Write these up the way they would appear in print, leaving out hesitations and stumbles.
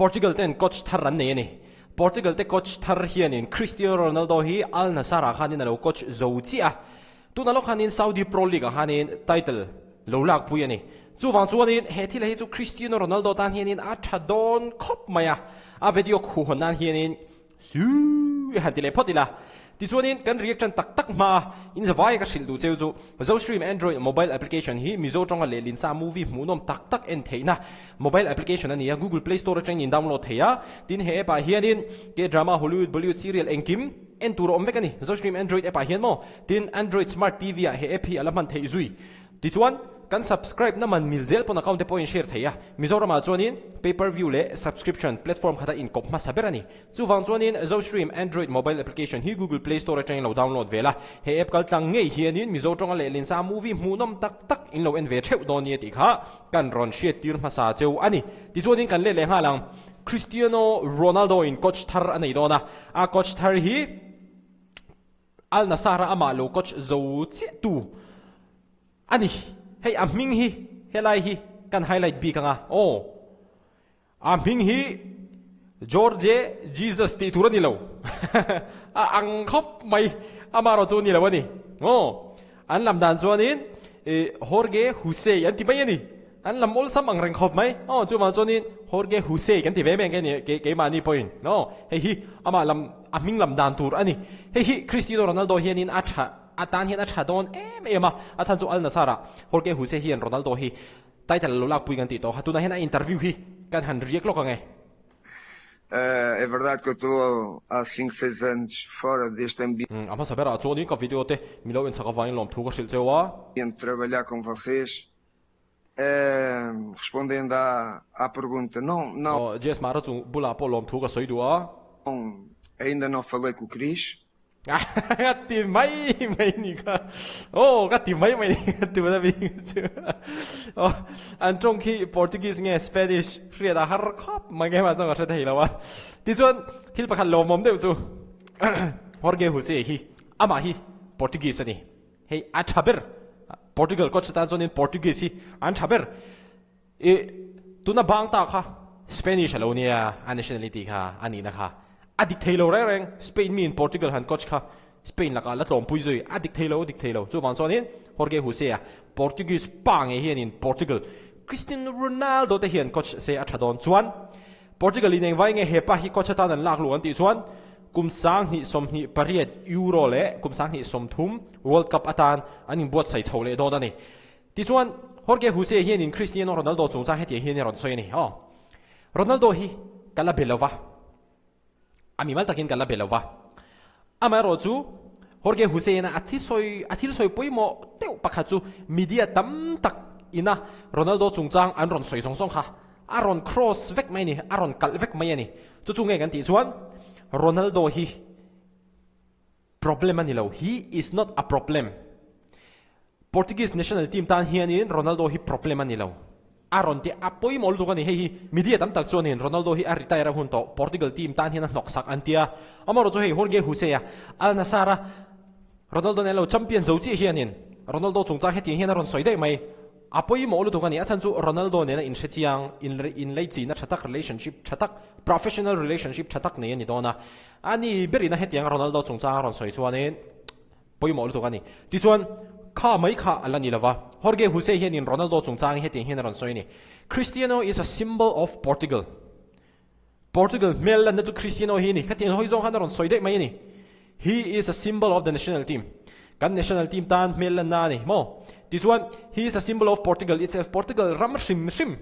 Portugal ten coach thar an nei a ni. Portugal te coach thar hianin Cristiano Ronaldo hi Al Nassr ah khanin a lo coach zo chiah a. Tunah lawk khanin Saudi Pro League ah khanin title lo lakpui a ni. Chuvang chuanin he thil hi chu Cristiano Ronaldo tan hianin a tha dawn khawp mai a. A video khuhhawn nan hianin Suu i han ti leh phawt ila. Tichuanin kan reaction tak tak hma a, in zavai ka hrilh duh cheu chu Zostream Android mobile application hi Mizo tawnga lehlin sa movie hmuhnawm tak tak en theihna mobile application a ni a, Google Play Store atangin in download thei a. Tin he app ah hianin K-drama, Hollywood, Bollywood serial engkim en tur a awm vek a ni. Zostream Android app ah hian maw? Tin Android Smart TV ah he app hi a la hman theih zui. Tichuan, kan subscribe na man mil zel pawn account te pawhin share thei a. Mizoramah chuanin pay per view leh subscription platform khata inkawp hmasa ber a ni. Chuvang chuanin Zostream Android mobile application hi Google Play Store atangin lo download vel a. He app kal tlang ngei hianin Mizo tawnga lehlin sa movie hmuhnawm tak tak in lo en ve theuh dawn nia tih kha kan rawn hriattir hmasa cheu a ni. Tichuanin kan let leh nghal ang. Cristiano Ronaldo in coach thar a nei dawn a. A coach thar hi. Al Nassr-a amah lo coach zo chiah tu a ni. Hei a hming hi helai hi kan highlight bik ang a, aw. A hming hi Jorge Jesus tih tur a ni lo. A ang khawp mai, amaherawh chu a ni lo a ni. Aw, an lam dan chuanin Jorge Jose an ti mai a ni. An lam awlsam ang reng khawp mai. Aw, chuvang chuanin Jorge Jose kan ti ve mai ang ke ni, keimahni pawhin. Aw, hei hi amah lam, a hming lam dan tur a ni. Hei hi Cristiano Ronaldo hianin a tha, a tan hian a tha dawn em em a. A chhan chu Al Nassr-ah Jorge Jose hian Ronaldo hi title a lo lakpui kan tih tawh kha. Tunah hian a interview hi kan han riak lawk ang e. É verdade que eu estou há cinco, seis anos fora deste ambiente. A hmasa berah chuanin ka video te milo inchak avangin lawmthu ka hrilh cheu a. Trabalhar com vocês. Respondendo à à pergunta, não não. Aw, Jess Mara chu bulah pawh lawmthu ka sawi duh a. Ainda não falei com o Cris. Ka ti mai mai ni kha. Aw, ka ti mai mai ni kha tuna mi chu. Aw, an tawng khi Portuguese nge Spanish hriat a har khawp mai nge mah chuan ka hre thei lo a. Tichuan thil pakhat lawmawm deuh chu Jorge Jose hi amah hi Portuguese a ni. Hei a tha ber, Portugal coach atan chuanin Portuguese hi an tha ber. I tuna bang ta kha Spanish a lo nia, a nationality kha a nihna kha a dik thei lo reng reng. Spain miin Portugal han coach kha Spain lakah la tlawmpui zui, a dik thei lo, a dik thei lo. Chuvang chuanin Jorge Jose-a Portuguese pa ngei hianin Portugal Cristiano Ronaldo te hian coach se a tha dawn chuan Portugal in engvai nge hepa hi coach atan an lak luh an tih chuan Kum 2028 Euro leh kum 2030 World Cup atan an inbuatsaih chho leh dawn a ni. Tichuan, Jorge Jose hianin Cristiano Ronaldo chungchang hetiang hian a rawn sawi a ni. Aw, Ronaldo hi ka la be lo va, a mimal takin ka la be lo va. Amaherawh chu, Jorge Jose hian a thisawi, a thil sawi pawimawh deuh pakhat chu media tam tak ina Ronaldo chungchang an rawn sawi zawng zawng kha A rawn cross vek mai a ni, a rawn kalh vek mai a ni. Chu chu nge kan tih chuan Ronaldo hi problem a ni lo, he is not a problem. Portuguese national team tan hianin Ronaldo hi problem a ni lo. A rawn ti a pawimawh lutuk a ni, hei hi media tam tak chuanin Ronaldo hi a retire a hun tawh, Portugal team tan hian a hnawk sak an ti a. Amaherawhchu hei Jorge Jose-a Al Nassr-a Ronaldo nen lo champion zo chiah hianin Ronaldo chungchang hetiang hian a rawn sawi daih mai. A pawimawh lutuk a ni. A chhan chu Ronaldo nena inhre chiang, inleichihna tha tak, relationship tha tak, professional relationship tha tak nei a ni dawn a. A ni berina hetianga Ronaldo chungchanga a rawn sawi chuanin pawimawh lutuk a ni. Tichuan, kha mai kha a la ni lova. Jorge Jose hianin Ronaldo chungchangin hetiang hian a rawn sawi a ni, Cristiano is a symbol of Portugal. Portugal hmel lanna chu Cristiano hi a ni. Khatiang hawi zawng khan a rawn sawi daih mai a ni. He is a symbol of the national team. Kan national team tan hmel lanna a ni maw? Tichuan, he is a symbol of Portugal itself. Portugal ram hrim hrim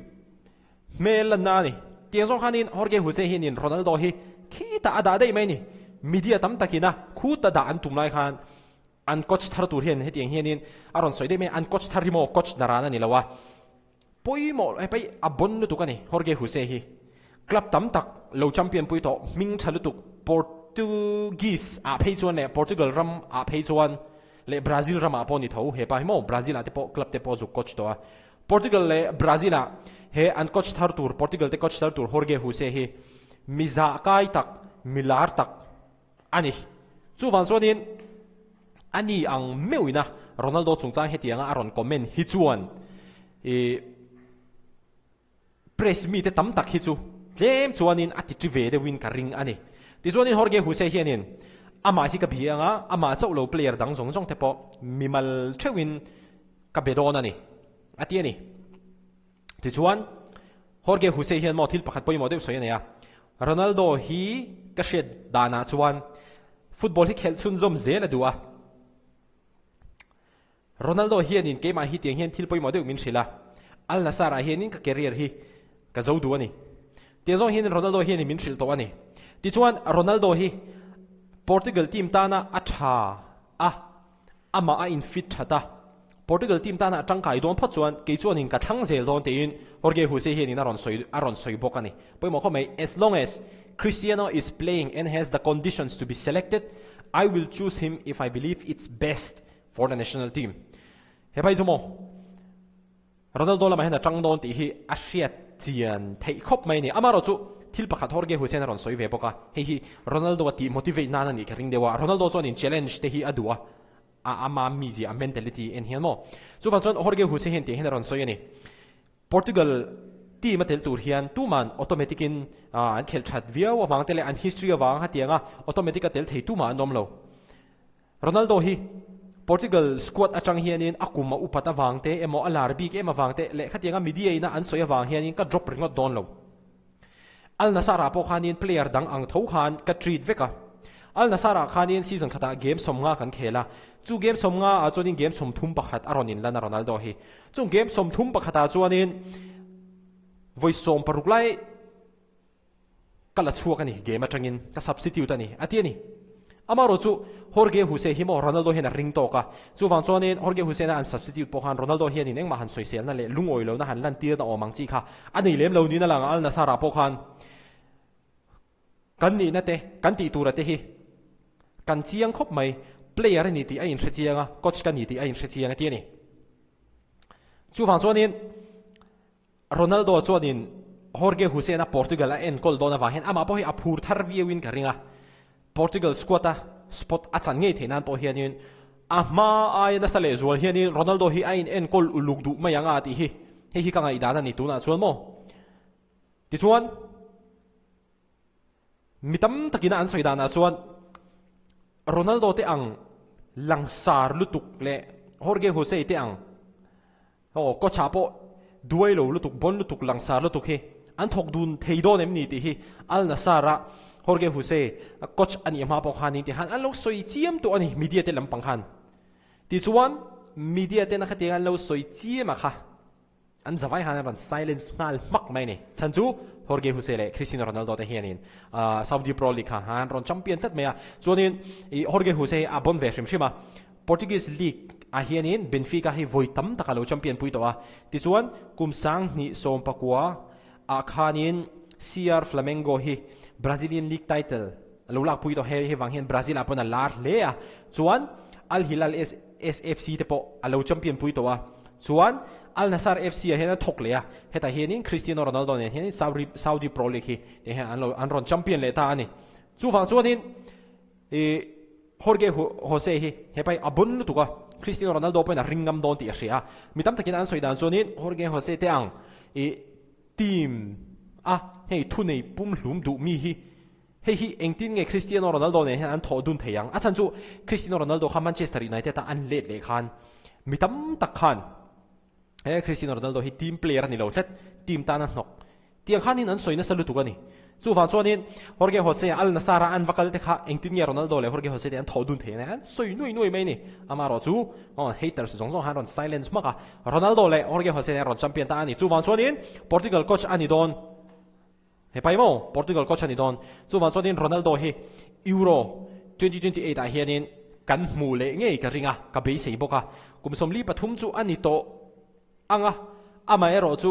hmel lanna a ni. Tiang zawng khanin Jorge Jose hianin Ronaldo hi khitah a dah daih mai a ni. Media tam takina khuta dah an tum lai khan an coach thar tur hian hetiang hianin a rawn sawi daih mai a. An coach thar hi maw coach naran a ni lo a. Pawimawh he pai a bon lutuk a ni Jorge Jose hi. Club tam tak lo champion pui tawh hming tha lutuk Portuguese ah phei chuan leh Portugal ram ah phei chuan leh Brazil ram ah pawh ni tho hepa hi maw Brazil ah te pawh club te pawh zuk coach tawh a. Portugal leh Brazil ah he an coach thar tur Portugal te coach thar tur Jorge Jose hi mi zah kai tak mi lar tak a ni. Chuvang chuanin a ni ang meuhina Ronaldo chungchang hetianga a rawn comment hi chuan ih press mite tam tak hi chu tlem chuanin a ti ṭi ve deuhin ka ring a ni. Tichuanin Jorge Jose hianin amah hi ka bia anga amah chauh lo player dang zawng zawng te pawh mimal theuhin ka be dawn a ni, a ti a ni. Tichuan Jorge Jose hian maw thil pakhat pawimawh deuh sawi a nei a, Ronaldo hi ka hriat danah chuan football hi khelh chhunzawm zel a duh a, Ronaldo hianin keimah hi tiang hian thil pawimawh deuh min hrilh a, Al Nassr ah hianin ka career hi ka zo duh a ni. Tiang zawng hianin Ronaldo hianin min hrilh tawh a ni. Tichuan Ronaldo hi Portugal team tana a tha a, amah a in fit that a, Portugal team tana a tangkai dawn phawt chuan kei chuanin ka thlang zel dawn tiin Jorge Jesus hianin a rawn sawi a rawn sawi bawk a ni. Pawimawh khawp mai, as long as Cristiano is playing and has the conditions to be selected, I will choose him if I believe it's best For the national team. He phei chu maw Ronaldo lamah hian a tang dawn tih hi a hriat chian theih khawp mai a ni. Amaherawh chu thil pakhat Jorge Hussein a rawn sawi ve bawk a, hei hi Ronaldo a tih motivate nan a nih ka ring deuh a. Ronaldo chuan in challenge te hi a duh a, a ama mizia, a mentality en hian maw. Chuvang chuan Jorge Hussein hian tih hian a rawn sawi a ni. Portugal team a tel tur hian tuman automatic in an khelh that viau avang te leh an history avang hetianga automatic a tel thei tumah an awm lo. Ronaldo hi Portugal squad atang hianin a kum a upat avang te emaw a lar bik em avang te leh khatianga media ina an sawi avang hianin ka drop ringawt dawn lo. Al Nassr ah pawh khanin player dang ang tho khan ka treat vek a. Al Nassr ah khanin season khatah game 50 kan khel a, chu game 50 ah chuanin game 31 a rawn inlan a Ronaldo hi. Chung game 31 ah chuanin vawi 16 lai Ka la chhuak a ni, game atangin ka substitute a ni, a ti a ni. Amaherawh chu Jorge Jose hi maw Ronaldo hian a ring tawk a, chuvang chuanin Jorge Jose-na an substitute pawh khan Ronaldo hianin engmah han sawiselna leh lungawi lohna han lantirna awm ang chi kha a nei lem lo niin a lang a, Al Nassr-ah pawh khan kan nihna te, kan tih tura te hi kan chiang khawp mai, player a ni tih a inhre chiang a, coach ka ni tih a inhre chiang a ti a ni. Chuvang chuanin. Ronaldo chuanin Jorge Hussein-a Portugal a enkawl dawn avang hian amah pawh hi a phur thar viauin ka ring a, Portugal squad-a spot a chan ngei theih nan pawh hianin a hma aia nasa lehzual hianin Ronaldo hi a in enkawl uluk duh mai ang a tih hi hei hi ka ngaihdan a ni tunah chuan maw. Tichuan mi tam takina an sawi danah chuan Ronaldo te ang langsar lutuk leh Jorge Jose te ang Aw, coach-ah pawh duai lo lutuk, bon lutuk, langsar lutuk hi an thawk dun thei dawn em ni tih hi Al Nassr-a Jorge Jose coach a nih hma pawh khanin ti khan an lo sawi chiam tawh a ni media te lampang khan. Tichuan media tena khatiang an lo sawi chiam a kha an zavai khan an rawn silence nghal hmak mai a ni. Chhan chu Jorge Jose leh Cristiano Ronaldo te hianin Saudi Pro League kha an rawn champion tlat mai a. Chuanin Jorge Jose hi a bon ve hrim hrim a. Portuguese League ah hianin Benfica hi vawi tam tak a lo champion pui tawh a, tichuan kum 2019 ah khanin CR Flamengo hi Brazilian League title a lo lak pui tawh, hei vang hian Brazil ah pawn a lar hle a, chuan Al Hilal SFC te pawh a lo champion pui tawh a, chuan Al Nassr FC ah hian a thawk leh a, hetah hianin Cristiano Ronaldo nen hianin Saudi Pro League hi tiang hian an lo an rawn champion leh ta a ni. Chuvang chuanin ih Jorge Jose hi hepai a bun lutuk a, Cristiano Ronaldo pawhin a ring ngam dawn tih a hria a. Mi tam takin an sawi dan chuanin Jorge Jose te ang ih team a hei thunei pumhlum duh mi hi hei hi engtin nge Cristiano Ronaldo nen hian an thawh dun thei ang? A chhan chu Cristiano Ronaldo kha Manchester United a an let leh khan mi tam tak khan he Cristiano Ronaldo hi team player a ni lo tlat, team tan a hnawk Tiang khanin an sawi nasa lutuk a ni. Chuvang chuanin Jorge Jose, Al Nassr a an va kal te kha engtin nge Ronaldo leh Jorge Jose te an thawh dun thei a ni? An sawi nuai nuai mai a ni. Amaherawh chu haters zawng zawng khan rawn silence hmak a, Ronaldo leh Jorge Jose te an rawn champion ta a ni. Chuvang chuanin Portugal coach a ni dawn. He pai maw? Portugal coach a ni dawn. Chuvang chuanin Ronaldo hi Euro 2028 ah hianin kan hmuh leh ngei ka ring a, ka beisei bawk a. Kum 43 chu a ni tawh. Ang a, amaherawh chu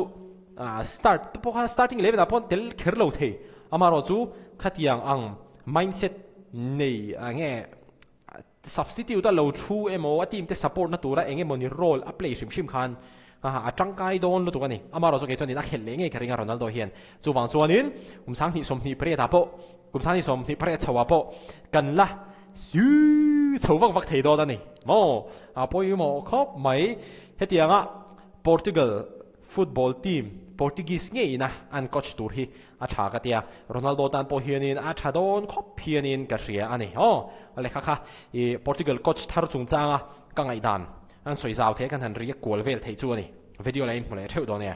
start te pawh khan starting 11 ah pawh tel kher lo thei, amaherawh chu khatiang ang mindset nei nge substitute a lo thu emaw a team te support na tura eng emawni role a play hrim hrim khan a tangkai dawn lutuk a ni. Amaherawh chu kei chuanin a khelh leh ngei ka ring a Ronaldo hian. Chuvang chuanin kum 2028 ah pawh kum 2028 chho ah pawh kan la Sii chho vak vak thei dawn a ni maw? A pawimawh khawp mai. Hetianga Portugal Football team Portuguese ngeina an coach tur hi a tha ka tia. Ronaldo tan pawh hianin a tha dawn khawp hianin ka hria a ni. Aw lehkha kha i Portugal coach thar chungchanga ka ngaihdan an sawi zau thei a kan han riak kual vel theih chu a ni. Video la inhmu leh theuh dawn e.